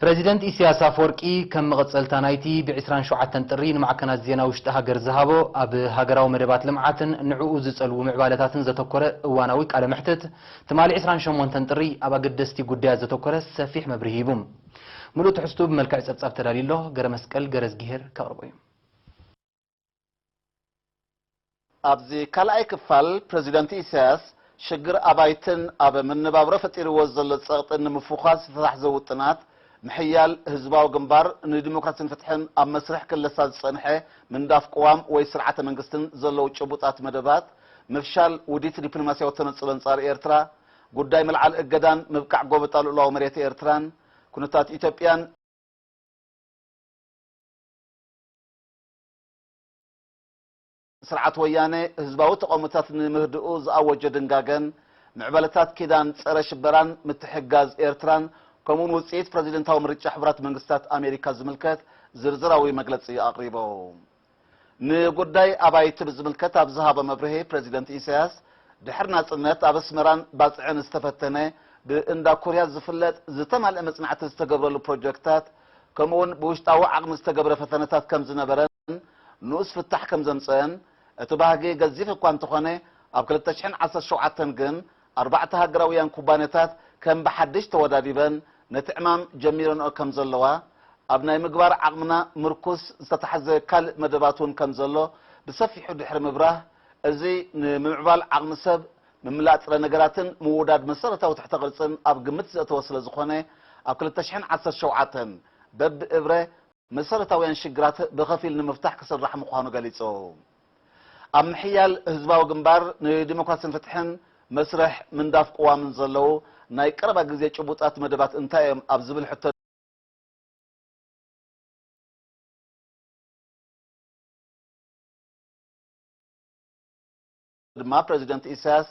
ፕረዚደንት ኢሳያስ ኣፈወርቂ ከም መቐጸልታ ናይቲ ብ ዕስራን ሸውዓተን ጥሪ ንማዕከናት ዜና ውሽጢ ሃገር ዝሃቦ ኣብ ሃገራዊ መደባት ልምዓትን ንዕኡ ዝጸልዉ ምዕባለታትን ዘተኮረ እዋናዊ ቃለ መሕትት፣ ትማሊ ዕስራን ሸሞንተን ጥሪ ኣብ ኣገደስቲ ጉዳያት ዘተኮረ ሰፊሕ መብርሂ ሂቡ። ምሉእ ትሕዝቱ ብመልክዕ ጸብጻብ ተዳልዩ ኣሎ። ገረ መስቀል ገረዝጊሄር ከቕርቦ እዩ። ኣብዚ ካልኣይ ክፋል፣ ፕረዚደንት ኢሳያስ ሽግር ኣባይትን ኣብ መነባብሮ ፈጢርዎ ዘሎ ጸቕጥን ንምፍዃስ ዝተታሕዘ ውጥናት፣ ምሕያል ህዝባዊ ግንባር ንዲሞክራሲን ፍትሕን ኣብ መስርሕ ክለሳ ዝጸንሐ ምንዳፍ ቅዋም ወይ ስርዓተ መንግስትን ዘለዉ ጭቡጣት መደባት፣ ምፍሻል ውዲት ዲፕሎማስያዊ ተነጽሎ ኣንጻር ኤርትራ፣ ጉዳይ ምልዓል እገዳን ምብቃዕ ጎበጣ ልኡላዊ መሬት ኤርትራን፣ ኩነታት ኢትዮጵያን ስርዓት ወያነ ህዝባዊ ተቓውሞታት ንምህድኡ ዝኣወጆ ድንጋገን፣ ምዕባለታት ኪዳን ጸረ ሽበራን ምትሕግጋዝ ኤርትራን፣ ከምኡውን ውጽኢት ፕረዚደንታዊ ምርጫ ሕቡራት መንግስታት ኣሜሪካ ዝምልከት ዝርዝራዊ መግለጺ ኣቕሪቡ። ንጉዳይ ኣባይቲ ብዝምልከት ኣብ ዝሃቦ መብርሂ፣ ፕረዚደንት ኢሳያስ፣ ድሕሪ ናጽነት ኣብ ኣስመራን ባጽዕን ዝተፈተነ፣ ብእንዳ ኮርያ ዝፍለጥ ዝተማልአ መጽናዕቲ ዝተገብረሉ ፕሮጀክታት፣ ከምኡውን ብውሽጣዊ ዓቕሚ ዝተገብረ ፈተነታት ከም ዝነበረን፣ ንኡስ ፍታሕ ከም ዘምጸአን፣ እቲ ባህጊ ገዚፍ እኳ እንተኾነ፣ ኣብ ክልተ ሽሕን ዓሰርተ ሸውዓተን ግን ኣርባዕተ ሃገራውያን ኩባንያታት ከም ብሓድሽ ተወዳዲበን ነቲ ዕማም ጀሚረንኦ ከም ዘለዋ፣ ኣብ ናይ ምግባር ዓቕምና ምርኩስ ዝተታሕዘ ካልእ መደባት እውን ከም ዘሎ ብሰፊሑ ድሕሪ ምብራህ፣ እዚ ንምምዕባል ዓቕሚ ሰብ፣ ምምላእ ጥረ ነገራትን ምውዳድ መሰረታዊ ትሕተ ቅርጽን ኣብ ግምት ዘእተወ ስለ ዝኾነ፣ ኣብ ክልተ ሽሕን ዓሰርተ ሸውዓተን በብእብረ መሰረታውያን ሽግራት ብኸፊል ንምፍታሕ ክስራሕ ምዃኑ ገሊጹ። ኣብ ምሕያል ህዝባዊ ግንባር ንዲሞክራሲን ፍትሕን መስርሕ ምንዳፍ ቅዋምን ዘለዉ ናይ ቀረባ ግዜ ጭቡጣት መደባት እንታይ እዮም ኣብ ዝብል ሕቶ ድማ ፕረዚደንት ኢሳያስ፣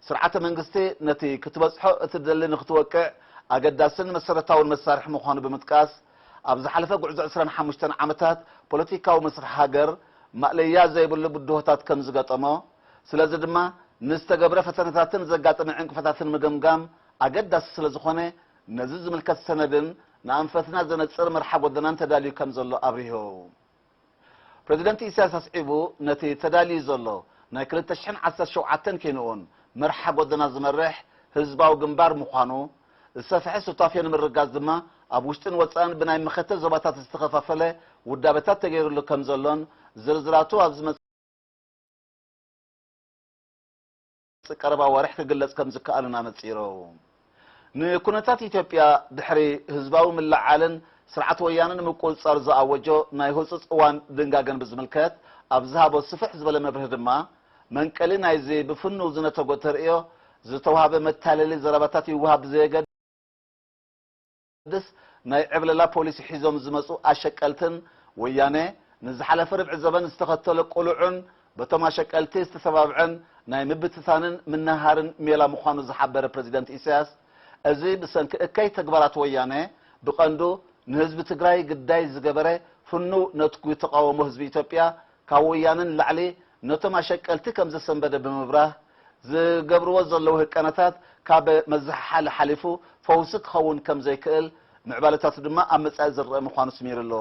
ስርዓተ መንግስቲ ነቲ ክትበጽሖ እትደሊ ንክትወቅዕ ኣገዳስን መሰረታውን መሳርሒ ምዃኑ ብምጥቃስ፣ ኣብ ዝሓለፈ ጉዕዞ ዕስራን ሓሙሽተን ዓመታት ፖለቲካዊ መስርሕ ሃገር ማእለያ ዘይብሉ ብድሆታት ከም ዝገጠሞ፣ ስለዚ ድማ ንዝተገብረ ፈተነታትን ዘጋጠመ ዕንቅፋታትን ምግምጋም ኣገዳሲ ስለ ዝኾነ፣ ነዚ ዝምልከት ሰነድን ንኣንፈትና ዘነጽር መርሓ ጎደናን ተዳልዩ ከም ዘሎ ኣብሪሁ። ፕረዚደንት ኢሳያስ ኣስዒቡ፣ ነቲ ተዳልዩ ዘሎ ናይ ክልተ ሽሕን ዓሰርተ ሸውዓተን ኪንኡን መርሓ ጎደና ዝመርሕ ህዝባዊ ግንባር ምዃኑ፣ ዝሰፍሐ ሱታፌ ንምርጋጽ ድማ ኣብ ውሽጥን ወጻእን ብናይ መኸተ ዞባታት ዝተኸፋፈለ ውዳበታት ተገይሩሉ ከም ዘሎን ዝርዝራቱ ኣብ ዝመጽእ ቀረባ ወርሕ ክግለጽ ከም ዝከኣልን ኣነጺሩ። ንኩነታት ኢትዮጵያ ድሕሪ ህዝባዊ ምልዓልን ስርዓት ወያነ ንምቁጽጻር ዝኣወጆ ናይ ህጹጽ እዋን ድንጋገን ብዝምልከት ኣብ ዝሃቦ ስፍሕ ዝበለ መብርሂ ድማ፣ መንቀሊ ናይዚ ብፍኑው ዝነተጎ ተርእዮ ዝተዋህበ መታለሊ ዘረባታት ይወሃብ ብዘየገድስ፣ ናይ ዕብለላ ፖሊሲ ሒዞም ዝመጹ ኣሸቀልትን ወያነ ንዝሓለፈ ርብዒ ዘበን ዝተኸተሎ ቅሉዕን በቶም ኣሸቀልቲ ዝተሰባብዐን ናይ ምብትታንን ምንሃርን ሜላ ምዃኑ ዝሓበረ ፕረዚደንት ኢሳያስ፣ እዚ ብሰንኪ እከይ ተግባራት ወያነ ብቐንዱ ንህዝቢ ትግራይ ግዳይ ዝገበረ ፍኑው ነትጒ ተቓውሞ ህዝቢ ኢትዮጵያ ካብ ወያነ ንላዕሊ ነቶም ኣሸቀልቲ ከም ዘሰንበደ ብምብራህ፣ ዝገብርዎ ዘለዉ ህቀነታት ካብ መዘሓሓሊ ሓሊፉ ፈውሲ ክኸውን ከም ዘይክእል፣ ምዕባለታቱ ድማ ኣብ መጻኢ ዝረአ ምዃኑ ስሚሩ ኣሎ።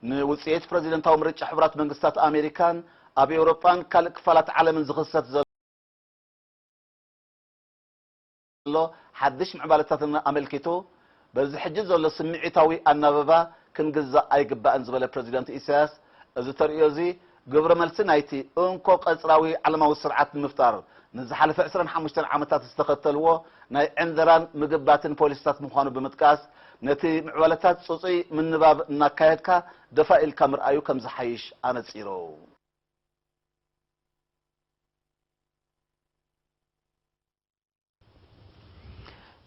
ንውጽኢት ፕረዚደንታዊ ምርጫ ሕቡራት መንግስታት ኣሜሪካን ኣብ ኤውሮጳን ካልእ ክፋላት ዓለምን ዝኽሰት ዘሎ ሓድሽ ምዕባለታትን ኣመልኪቱ፣ በዚ ሕጂ ዘሎ ስምዒታዊ ኣናብባ ክንግዛእ ኣይግባእን ዝበለ ፕረዚደንት ኢሳያስ፣ እዚ ተርእዮ እዚ ግብረ መልሲ ናይቲ እንኮ ቀጽራዊ ዓለማዊ ስርዓት ንምፍጣር ንዝሓለፈ ዕስራን ሓሙሽተን ዓመታት ዝተኸተልዎ ናይ ዕንደራን ምግባትን ፖሊሲታት ምዃኑ ብምጥቃስ፣ ነቲ ምዕባለታት ጽጹይ ምንባብ እናካየድካ ደፋእ ኢልካ ምርኣዩ ከም ዝሓይሽ ኣነጺሩ።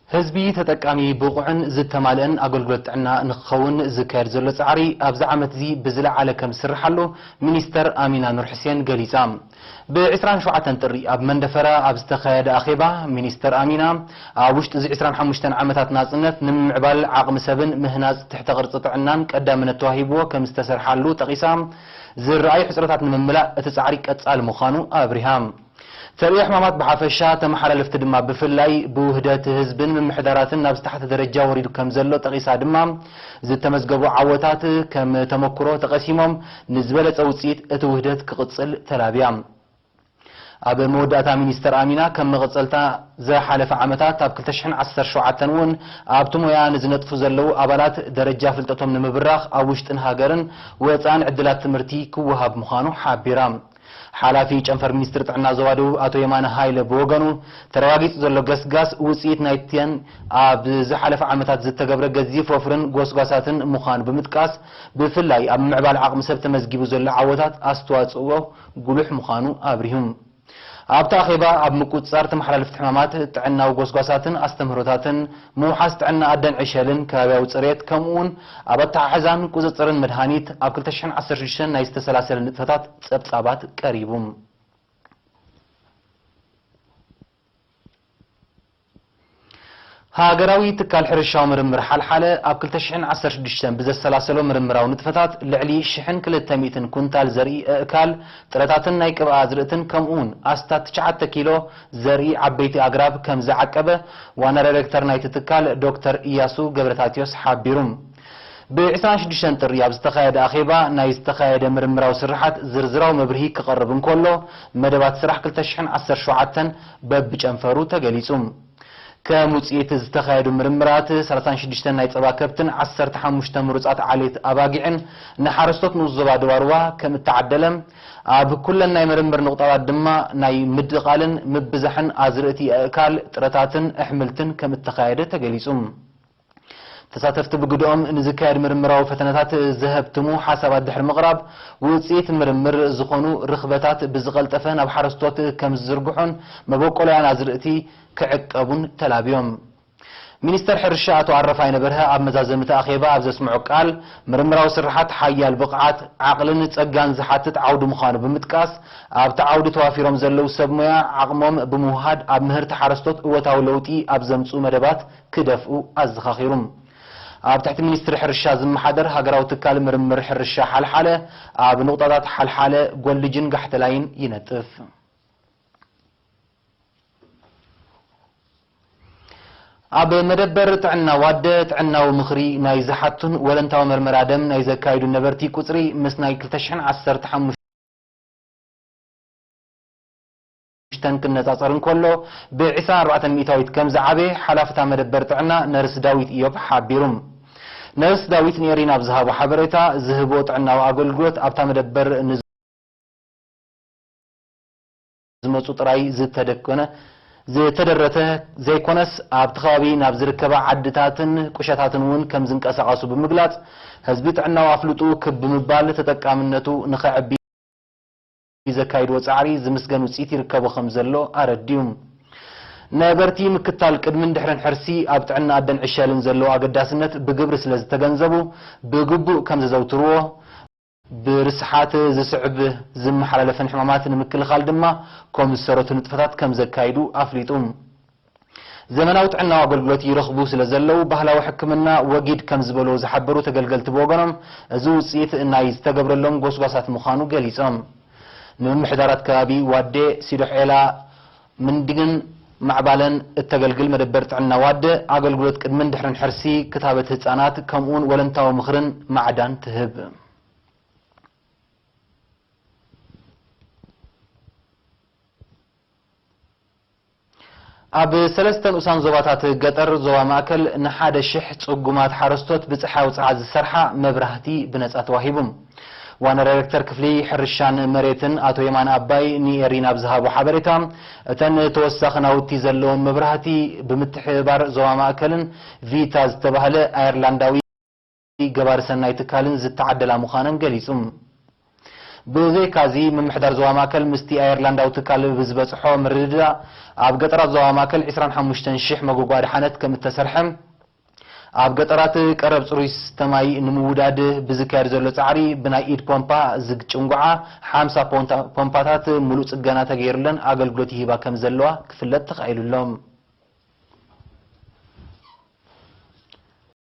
ህዝቢ ተጠቃሚ ብቑዕን ዝተማልአን ኣገልግሎት ጥዕና ንክኸውን ዝካየድ ዘሎ ጻዕሪ ኣብዚ ዓመት እዚ ብዝለዓለ ከም ዝስርሓሉ ሚኒስተር ኣሚና ኑር ሕሴን ገሊጻ። ብ ዕስራን ሸውዓተን ጥሪ ኣብ መንደፈራ ኣብ ዝተኻየደ ኣኼባ፣ ሚኒስተር ኣሚና ኣብ ውሽጢ እዚ ዕስራን ሓሙሽተን ዓመታት ናጽነት ንምምዕባል ዓቕሚ ሰብን ምህናጽ ትሕተ ቅርጺ ጥዕናን ቀዳምነት ተዋሂብዎ ከም ዝተሰርሓሉ ጠቒሳ፣ ዝረኣዩ ሕጽረታት ንምምላእ እቲ ጻዕሪ ቀጻሊ ምዃኑ ኣብሪሃ። ተርእዮ ሕማማት ብሓፈሻ፣ ተመሓላለፍቲ ድማ ብፍላይ፣ ብውህደት ህዝብን ምምሕዳራትን ናብ ዝተሓተ ደረጃ ወሪዱ ከም ዘሎ ጠቒሳ ድማ፣ ዝተመዝገቡ ዓወታት ከም ተመክሮ ተቐሲሞም፣ ንዝበለጸ ውጽኢት እቲ ውህደት ክቕጽል ተላብያ። ኣብ መወዳእታ ሚኒስተር ኣሚና፣ ከም መቐጸልታ ዝሓለፈ ዓመታት፣ ኣብ ክልተ ሽሕን ዓሰርተ ሸውዓተን እውን ኣብቲ ሞያ ንዝነጥፉ ዘለዉ ኣባላት ደረጃ ፍልጠቶም ንምብራኽ ኣብ ውሽጥን ሃገርን ወጻእን ዕድላት ትምህርቲ ክወሃብ ምዃኑ ሓቢራ። ሓላፊ ጨንፈር ሚኒስትሪ ጥዕና ዞባ ደቡብ ኣቶ የማነ ሃይለ ብወገኑ፣ ተረጋጊጹ ዘሎ ገስጋስ ውጽኢት ናይተን ኣብ ዝሓለፈ ዓመታት ዝተገብረ ገዚፍ ወፍርን ጎስጓሳትን ምዃኑ ብምጥቃስ፣ ብፍላይ ኣብ ምምዕባል ዓቕሚ ሰብ ተመዝጊቡ ዘሎ ዓወታት ኣስተዋጽኦ ጉሉሕ ምዃኑ ኣብሪሁ። ኣብቲ ኣኼባ ኣብ ምቁጽጻር ተመሓላለፍቲ ሕማማት፣ ጥዕናዊ ጎስጓሳትን ኣስተምህሮታትን፣ ምውሓስ ጥዕና ኣደን ዕሸልን ከባብያዊ ጽሬት፣ ከምኡውን ኣብ ኣተሓሕዛን ቁጽጽርን መድሃኒት ኣብ ክልተ ሽሕን ዓሰርተ ሽዱሽተን ናይ ዝተሰላሰለ ንጥፈታት ጸብጻባት ቀሪቡ። ሃገራዊ ትካል ሕርሻዊ ምርምር ሓልሓለ ኣብ ክልተ ሽሕን ዓሰርተ ሽዱሽተን ብዘሰላሰሎ ምርምራዊ ንጥፈታት ልዕሊ ሽሕን ክልተ ሚእትን ኩንታል ዘርኢ ኣእካል፣ ጥረታትን ናይ ቅብኣ ኣዝርእትን ከምኡውን ኣስታት ትሽዓተ ኪሎ ዘርኢ ዓበይቲ ኣግራብ ከም ዝዓቀበ ዋና ዳይሬክተር ናይቲ ትካል ዶክተር ኢያሱ ገብረታትዮስ ሓቢሩ። ብ ዕስራን ሽዱሽተን ጥሪ ኣብ ዝተኻየደ ኣኼባ ናይ ዝተኻየደ ምርምራዊ ስርሓት ዝርዝራዊ መብርሂ ክቐርብ እንከሎ፣ መደባት ስራሕ ክልተ ሽሕን ዓሰርተ ሸውዓተን በብጨንፈሩ ተገሊጹ። ከም ውጽኢት ዝተኻየዱ ምርምራት፣ ሰላሳን ሽዱሽተን ናይ ጸባ ከብትን ዓሰርተ ሓሙሽተ ምሩጻት ዓሌት ኣባጊዕን ንሓረስቶት ንኡስ ዞባ ደባርዋ ከም እተዓደለ፣ ኣብ ኩለን ናይ ምርምር ንቑጣታት ድማ ናይ ምድቓልን ምብዛሕን ኣዝርእቲ ኣእካል፣ ጥረታትን ኣሕምልትን ከም እተኻየደ ተገሊጹ። ተሳተፍቲ ብግድኦም ንዝካየድ ምርምራዊ ፈተነታት ዘሀብትሙ ሓሳባት ድሕሪ ምቕራብ፣ ውጽኢት ምርምር ዝኾኑ ርኽበታት ብዝቐልጠፈ ናብ ሓረስቶት ከም ዝዝርግሑን መበቆላውያን ኣዝርእቲ ክዕቀቡን ተላብዮም። ሚኒስተር ሕርሻ ኣቶ ኣረፋይነ በርሀ ኣብ መዛዘሚ እቲ ኣኼባ ኣብ ዘስምዖ ቃል፣ ምርምራዊ ስርሓት ሓያል ብቕዓት፣ ዓቕልን ጸጋን ዝሓትት ዓውዲ ምዃኑ ብምጥቃስ፣ ኣብቲ ዓውዲ ተዋፊሮም ዘለዉ ሰብ ሞያ ዓቕሞም ብምውሃድ ኣብ ምህርቲ ሓረስቶት እወታዊ ለውጢ ኣብ ዘምጽኡ መደባት ክደፍኡ ኣዘኻኺሩ። ኣብ ትሕቲ ሚኒስትሪ ሕርሻ ዝመሓደር ሃገራዊ ትካል ምርምር ሕርሻ ሓልሓለ ኣብ ንቑጣታት ሓልሓለ፣ ጎልጅን ጋሕተላይን ይነጥፍ። ኣብ መደበር ጥዕና ዋደ ጥዕናዊ ምኽሪ ናይ ዝሓቱን ወለንታዊ መርመራ ደም ናይ ዘካይዱ ነበርቲ ቁጽሪ ምስ ናይ ክልተ ሽሕን ዓሰርተ ሓሙሽተን ክነጻጸር እንከሎ፣ ብ ዕስራን ኣርባዕተን ሚእታዊት ከም ዝዓበየ ሓላፍታ መደበር ጥዕና ነርስ ዳዊት ኢዮብ ሓቢሩ። ነርስ ዳዊት ንኤሪና ኣብ ዝሃቦ ሓበሬታ፣ ዝህቦ ጥዕናዊ ኣገልግሎት ኣብታ መደበር ን ዝመጹ ጥራይ ዝተደኮነ፣ ዝተደረተ ዘይኮነስ፣ ኣብቲ ከባቢ ናብ ዝርከባ ዓድታትን ቁሸታትን እውን ከም ዝንቀሳቐሱ ብምግላጽ፣ ህዝቢ ጥዕናዊ ኣፍልጡ ክብ ብምባል ተጠቃምነቱ ንኸዕቢ ዘካይድዎ ጻዕሪ ዝምስገን ውጽኢት ይርከቦ ከም ዘሎ ኣረዲኡ። ነበርቲ ምክታል ቅድምን ድሕርን ሕርሲ ኣብ ጥዕና ኣደን ዕሸልን ዘለዎ ኣገዳስነት ብግብሪ ስለ ዝተገንዘቡ፣ ብግቡእ ከም ዘዘውትርዎ፣ ብርስሓት ዝስዕብ ዝመሓላለፍን ሕማማት ንምክልኻል ድማ ከም ዝሰረቱ ንጥፈታት ከም ዘካይዱ ኣፍሊጡ። ዘመናዊ ጥዕናዊ ኣገልግሎት ይረኽቡ ስለ ዘለዉ፣ ባህላዊ ሕክምና ወጊድ ከም ዝበልዎ ዝሓበሩ ተገልገልቲ ብወገኖም፣ እዚ ውጽኢት ናይ ዝተገብረሎም ጎስጓሳት ምዃኑ ገሊጾም። ንምምሕዳራት ከባቢ ዋዴ፣ ሲዶሕ ዔላ፣ ምንድግን ማዕባለን እተገልግል መደበር ጥዕና ዋደ፣ ኣገልግሎት ቅድምን ድሕርን ሕርሲ፣ ክታበት ህጻናት፣ ከምኡውን ወለንታዊ ምኽርን ማዕዳን ትህብ። ኣብ ሰለስተ ንኡሳን ዞባታት ገጠር ዞባ ማእከል ንሓደ ሽሕ ጽጉማት ሓረስቶት ብጸሓያዊ ጸዓት ዝሰርሓ መብራህቲ ብነጻ ተዋሂቡ። ዋና ዳይሬክተር ክፍሊ ሕርሻን መሬትን ኣቶ የማነ ኣባይ ንኤሪና ኣብ ዝሃቦ ሓበሬታ፣ እተን ተወሳኺ ናውቲ ዘለወን መብራህቲ ብምትሕብባር ዞባ ማእከልን ቪታ ዝተባህለ ኣየርላንዳዊ ገባሪ ሰናይ ትካልን ዝተዓደላ ምዃነን ገሊጹ። ብዘይካዚ፣ ምምሕዳር ዞባ ማእከል ምስቲ ኣየርላንዳዊ ትካል ብዝበጽሖ ምርድዳእ፣ ኣብ ገጠራት ዞባ ማእከል ዕስራን ሓሙሽተን ሽሕ መጎጎ ኣድሓነት ከም እተሰርሐ፣ ኣብ ገጠራት ቀረብ ጽሩይ ስተ ማይ ንምውዳድ ብዝካየድ ዘሎ ጻዕሪ፣ ብናይ ኢድ ፖምፓ ዝጭንጉዓ ሓምሳ ፖንታ-፣ ፖምፓታት ምሉእ ጽገና ተገይሩለን ኣገልግሎት ይህባ ከም ዘለዋ ክፍለጥ ተኻኢሉ ኣሎ።